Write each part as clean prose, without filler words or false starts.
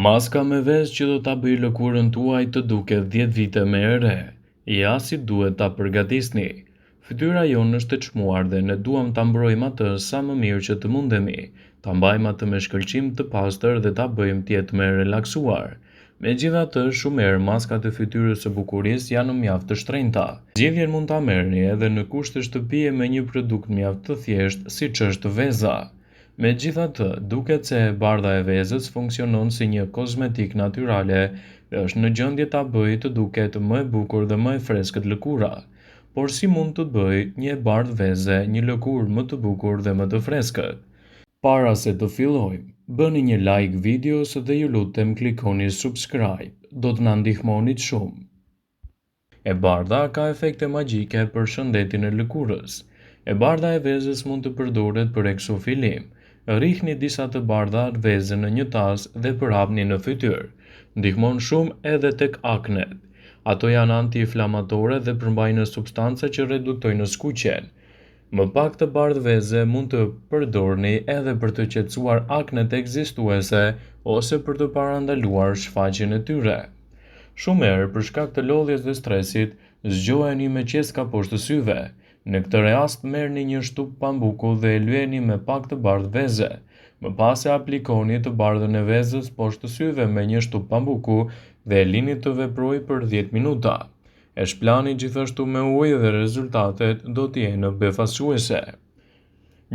Maska me vezë që do ta bëjë lëkurën tuaj të duket 10 vite më e re. Ja si duhet ta përgatisni. Fytyra jonë është e çmuar dhe ne duam ta mbrojmë atë sa më mirë që të mundemi, ta mbajmë atë me shkëlqim të pastër dhe ta bëjmë të jetë më e relaksuar. Megjithatë, shumë herë maskat e fytyrës së bukurisë janë mjaft të shtrenjta. Zgjidhjen mund ta merrni edhe në kushte shtëpie me një produkt mjaft të thjeshtë siç është veza. Megjithatë, duket se e bardha e vezës funksionon si një kozmetikë natyrale dhe është në gjendje ta bëjë të duket më e bukur dhe më e freskët lëkura. Por si mund të bëjë një e bardhë veze një lëkurë më të bukur dhe më të freskët? Para se të fillojmë, bëni një like videos dhe ju lutem klikoni subscribe, do të na ndihmonit shumë. E bardha ka efekte magjike për shëndetin e lëkurës. E bardha e vezës mund të përdoret për eksofilim. Rrihni disa të bardha veze në një tas dhe përhapni në fytyrë. Ndihmon shumë edhe tek aknet. Ato janë anti-inflamatore dhe përmbajnë substanca që reduktojnë skuqjen. Më pak të bardhë veze mund të përdorni edhe për të qetësuar aknet ekzistuese ose për të parandaluar shfaqjen e tyre. Shumë herë, për shkak të lodhjes dhe stresit, zgjoheni me qeska poshtë syve. Në këtë rast merrni një shtupë pambuku dhe e lyeni me pak të bardhë veze. Më pas e aplikoni të bardhën e vezës poshtë syve me një shtupë pambuku dhe e lini të veprojë për 10 minuta. E shplani gjithashtu me ujë dhe rezultatet do të jenë befasuese.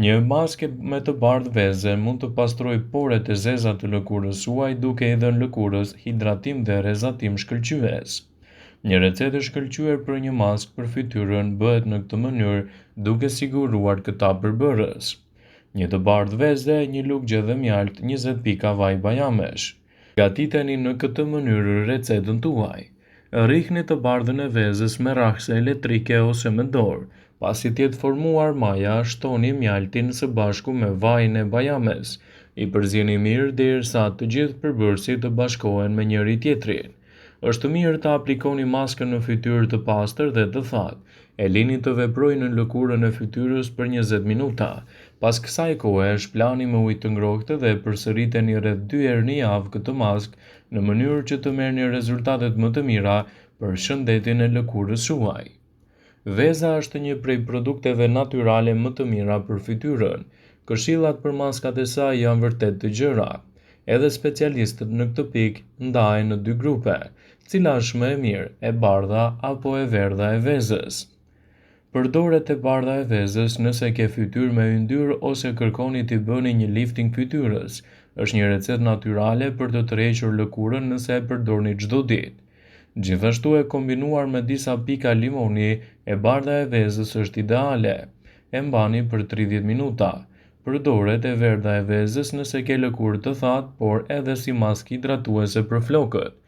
Një maskë me të bardhë veze mund të pastrojë poret e zeza të lëkurës suaj duke i dhënë lëkurës hidratim dhe rrezatim shkëlqyes. Një recetë e shkëlqyer për një maskë për fytyrën bëhet në këtë mënyrë duke siguruar këta përbërës. Një të bardhë veze, një lugë gjelle mjaltë, 20 pika vaj bajamesh. Gatiteni në këtë mënyrë recetën tuaj. Rrihni të bardhën e vezës me rrahëse elektrike ose me dorë. Pasi të jetë formuar maja, shtoni mjaltin së bashku me vajin e bajames. I përzieni mirë derisa të gjithë përbërësit të bashkohen me njëri-tjetrin. Është mirë të aplikoni maskën në fytyrë të pastër dhe të thatë. E lini të veprojë në lëkurën e fytyrës për 20 minuta. Pas kësaj kohe, shplani me ujë të ngrohtë dhe përsëriteni rreth 2 herë në javë këtë maskë në mënyrë që të merrni rezultatet më të mira për shëndetin e lëkurës suaj. Veza është një prej produkteve natyrale më të mira për fytyrën. Këshillat për maskat e saj janë vërtet të gjera. Edhe specialistët në këtë pikë ndahen në dy grupe, cila është më e mirë, e bardha apo e verdha e vezës. Përdoret e bardha e vezës nëse ke fytyrë me yndyrë ose kërkoni t'i bëni një lifting fytyrës. Është një recetë natyrale për të tërhequr lëkurën nëse e përdorni çdo ditë. Gjithashtu e kombinuar me disa pika limoni, e bardha e vezës është ideale. E mbani për 30 minuta. Përdoret e verdha e vezës nëse ke lëkurë të thatë, por edhe si maskë hidratuese për flokët.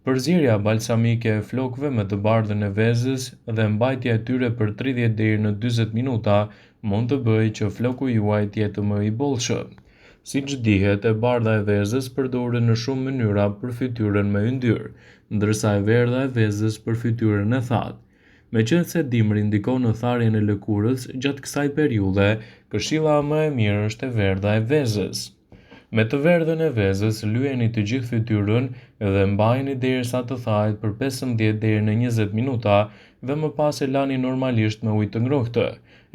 Përzierja balsamike e flokëve me të bardhën e vezës dhe mbajtja e tyre për 30 deri në 40 minuta mund të bëjë që floku juaj të jetë më i bollshëm. Siç dihet, e bardha e vezës përdoret në shumë mënyra për fytyrën me yndyrë, ndërsa e verdha e vezës për fytyrën e thatë. Meqenëse dimri ndikon në tharjen e lëkurës gjatë kësaj periudhe, këshilla më e mirë është e verdha e vezës. Me të verdhën e vezës lyeni të gjithë fytyrën dhe mbajeni derisa të thahet për 15 deri në 20 minuta dhe më pas e lani normalisht me ujë të ngrohtë.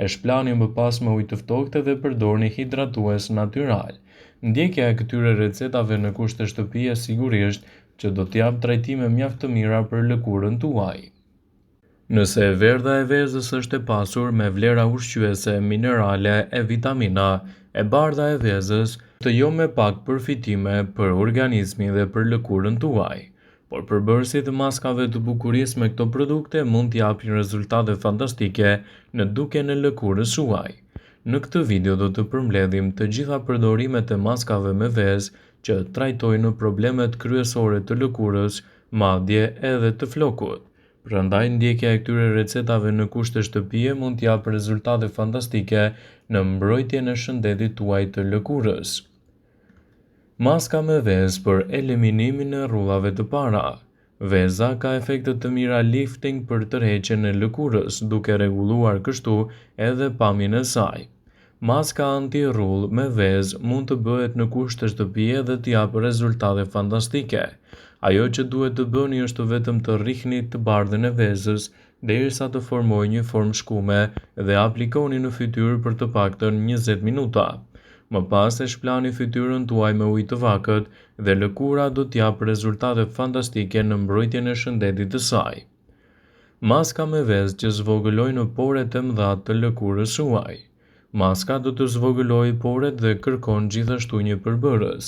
E shplani më pas me ujë të ftohtë dhe përdorni hidratues natyral. Ndjekja e këtyre recetave në kushte shtëpie sigurisht që do t'japë trajtime mjaft të mira për lëkurën tuaj. Nëse e verdha e vezës është e pasur me vlera ushqyese, minerale e vitamina, e bardha e vezës është jo me pak përfitime për organizmin dhe për lëkurën tuaj. Por përbërësit e maskave të bukurisë me këto produkte mund t'japin rezultate fantastike në dukjen e lëkurës suaj. Në këtë video do të përmbledhim të gjitha përdorimet e maskave me vezë që trajtojnë problemet kryesore të lëkurës, madje edhe të flokut. Prandaj ndjekja e këtyre recetave në kushte shtëpie mund t'japë rezultate fantastike në mbrojtjen e shëndetit tuaj të lëkurës. Maska me vezë për eliminimin e rrudhave të para. Veza ka efekte të mira lifting për tërheqjen e lëkurës, duke rregulluar kështu edhe pamjen e saj. Maska anti-rrudhë me vezë mund të bëhet në kushte shtëpie dhe të japë rezultate fantastike. Ajo që duhet të bëni është vetëm të rrihni të bardhën e vezës derisa të formojë një formë shkume dhe aplikoni në fytyrë për të paktën 20 minuta. Më pas e shplani fytyrën tuaj me ujë të vakët dhe lëkura do të japë rezultate fantastike në mbrojtjen e shëndetit të saj. Maska me vezë që zvogëlojnë poret e mëdha të lëkurës suaj. Maska do të zvogëlojë poret dhe kërkon gjithashtu një përbërës,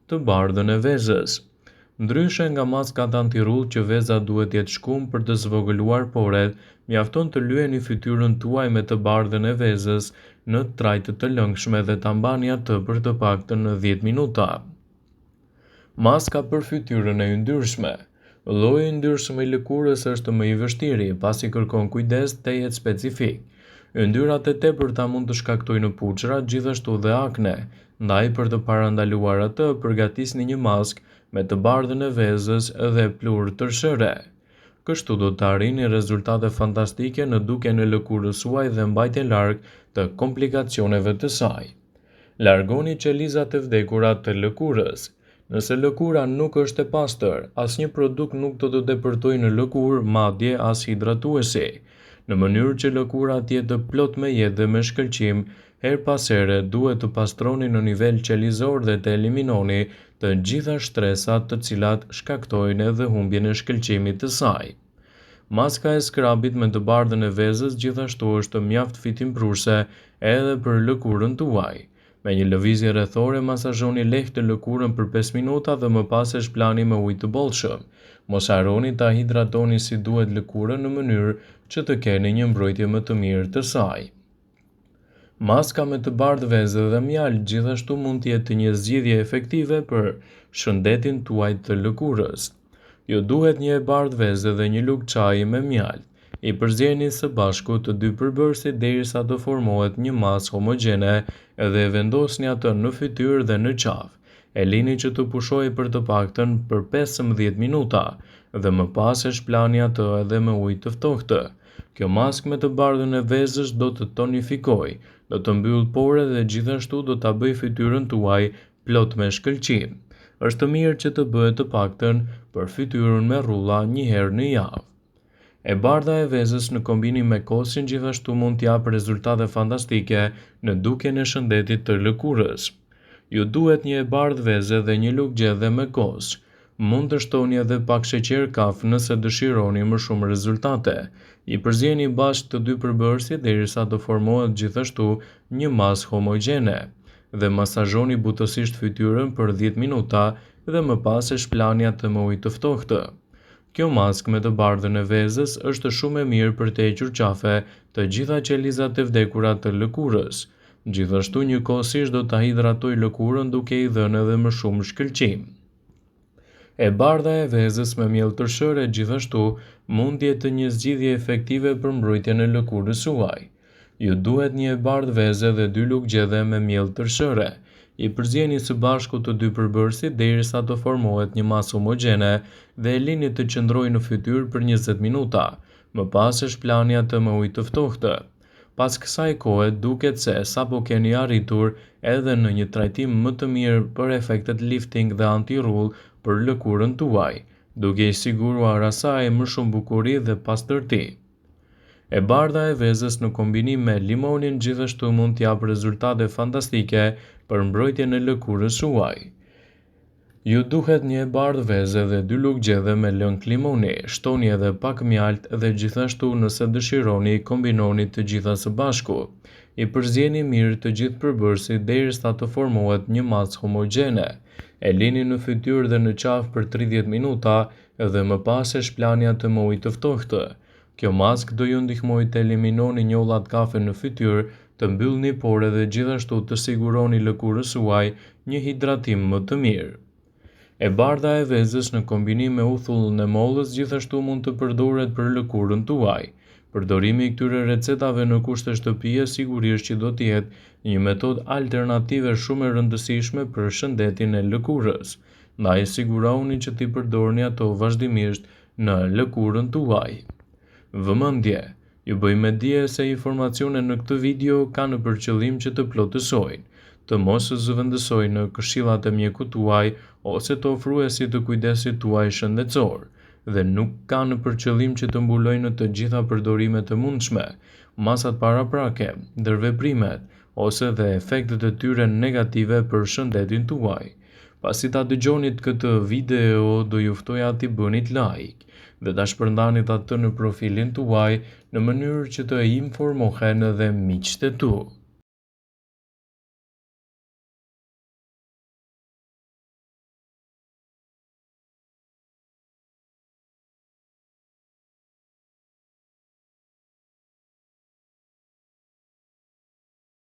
të bardhën e vezës. Ndryshe nga maskat antirrudhë që veza duhet të jetë shkumë për të zvogëluar poret, mjafton të lyeni fytyrën tuaj me të bardhën e vezës në trajtë të lëngshme dhe ta mbani atë për të paktën 10 minuta. Maska për fytyrën e yndyrshme. Lloji i yndyrshëm i lëkurës është më i vështiri, pasi kërkon kujdes tejet specifik. Yndyrat e tepërta mund të shkaktojnë puçra, gjithashtu dhe akne, ndaj për të parandaluar atë, përgatisni një maskë me të bardhën e vezës dhe pluhur tërshëre. Kështu do të arrini rezultate fantastike në dukjen e lëkurës suaj dhe mbajtjen larg të komplikacioneve të saj. Largoni qelizat e vdekura të lëkurës. Nëse lëkura nuk është e pastër, asnjë produkt nuk do të depërtojë në lëkurë, madje as hidratuesi. Në mënyrë që lëkura të jetë plot me jetë dhe me shkëlqim, herë pas here duhet të pastroni në nivel qelizor dhe të eliminoni të gjitha shtresat të cilat shkaktojnë edhe humbjen e shkëlqimit të saj. Maska e skrabit me të bardhën e vezës gjithashtu është mjaft fitimprurëse edhe për lëkurën tuaj. Me një lëvizje rrethore masazhoni lehtë lëkurën për 5 minuta dhe më pas e shplani me ujë të bollshëm. Mos harroni ta hidratoni si duhet lëkurën në mënyrë që të keni një mbrojtje më të mirë të saj. Maska me të bardhë vezë dhe mjaltë gjithashtu mund të jetë një zgjidhje efektive për shëndetin tuaj të lëkurës. Ju duhet një e bardhë veze dhe një lugë çaji me mjaltë. I përzieni së bashku të dy përbërësit derisa të formohet një masë homogjene dhe e vendosni atë në fytyrë dhe në qafë. E lini që të pushojë për të paktën për 15 minuta dhe më pas e shplani atë edhe me ujë të ftohtë. Kjo maskë me të bardhën e vezës do të tonifikojë, do të mbyllë pore dhe gjithashtu do ta bëjë fytyrën tuaj plot me shkëlqim. Është mirë që të bëhet të paktën për fytyrën me rrudha një herë në javë. E bardha e vezës në kombinim me kosin gjithashtu mund të japë rezultate fantastike në dukjen e shëndetit të lëkurës. Ju duhet një e bardhë veze dhe një lugë gjedhe me kos. Mund të shtoni edhe pak sheqer kaf nëse dëshironi më shumë rezultate. I përzieni bashkë të dy përbërësit derisa të formohet gjithashtu një masë homogjene. Dhe masazhoni butësisht fytyrën për 10 minuta dhe më pas e shplani atë me ujë të ftohtë. Kjo maskë me të bardhën e vezës është shumë e mirë për të hequr qafe të gjitha qelizat e vdekura të lëkurës. Gjithashtu njëkohësisht do ta hidratojë lëkurën duke i dhënë edhe më shumë shkëlqim. E bardha e vezës me miell tërshëre gjithashtu mund të jetë një zgjidhje efektive për mbrojtjen e lëkurës suaj. Ju duhet një e bardhë veze dhe dy lugë gjedhe me miell tërshëre. I përzieni së bashku të dy përbërësit derisa të formohet një masë homogjene dhe e lini të qëndrojë në fytyrë për 20 minuta. Më pas e shplani atë me ujë të ftohtë. Pas kësaj kohe duket se sapo keni arritur edhe në një trajtim më të mirë për efektet lifting dhe anti-rrudhë për lëkurën tuaj, duke i siguruar asaj më shumë bukuri dhe pastërti. E bardha e vezës në kombinim me limonin gjithashtu mund të japë rezultate fantastike për mbrojtjen e lëkurës suaj. Ju duhet një e bardhë veze dhe dy lugë gjedhe me lëng limoni, shtoni edhe pak mjaltë dhe gjithashtu nëse dëshironi kombinoni të gjitha së bashku. I përzieni mirë të gjithë përbërësit derisa të formohet një masë homogjene. E lini në fytyrë dhe në qafë për 30 minuta dhe më pas e shplani atë me ujë të ftohtë. Kjo maskë do ju ndihmojë të eliminoni njollat kafe në fytyrë, të mbyllni pore dhe gjithashtu të siguroni lëkurës suaj një hidratim më të mirë. E bardha e vezës në kombinim me uthullën e mollës gjithashtu mund të përdoret për lëkurën tuaj. Përdorimi i këtyre recetave në kushte shtëpie sigurisht që do të jetë një metodë alternative shumë e rëndësishme për shëndetin e lëkurës. Ndaj sigurohuni që t'i përdorni ato vazhdimisht në lëkurën tuaj. Vëmendje! Ju bëj me dije se informacionet në këtë video kanë për qëllim që të plotësojnë, të mos zëvendësojnë këshillat e mjekut tuaj ose të ofruesit të kujdesit tuaj shëndetësor dhe nuk kanë për qëllim që të mbulojnë të gjitha përdorimet e mundshme, masat paraprake, ndërveprimet ose dhe efektet e tyre negative për shëndetin tuaj. Pasi ta dëgjonit këtë video, do ju ftoja t'i bënit like dhe ta shpërndanit atë në profilin tuaj në mënyrë që të informohen edhe miqtë e tu.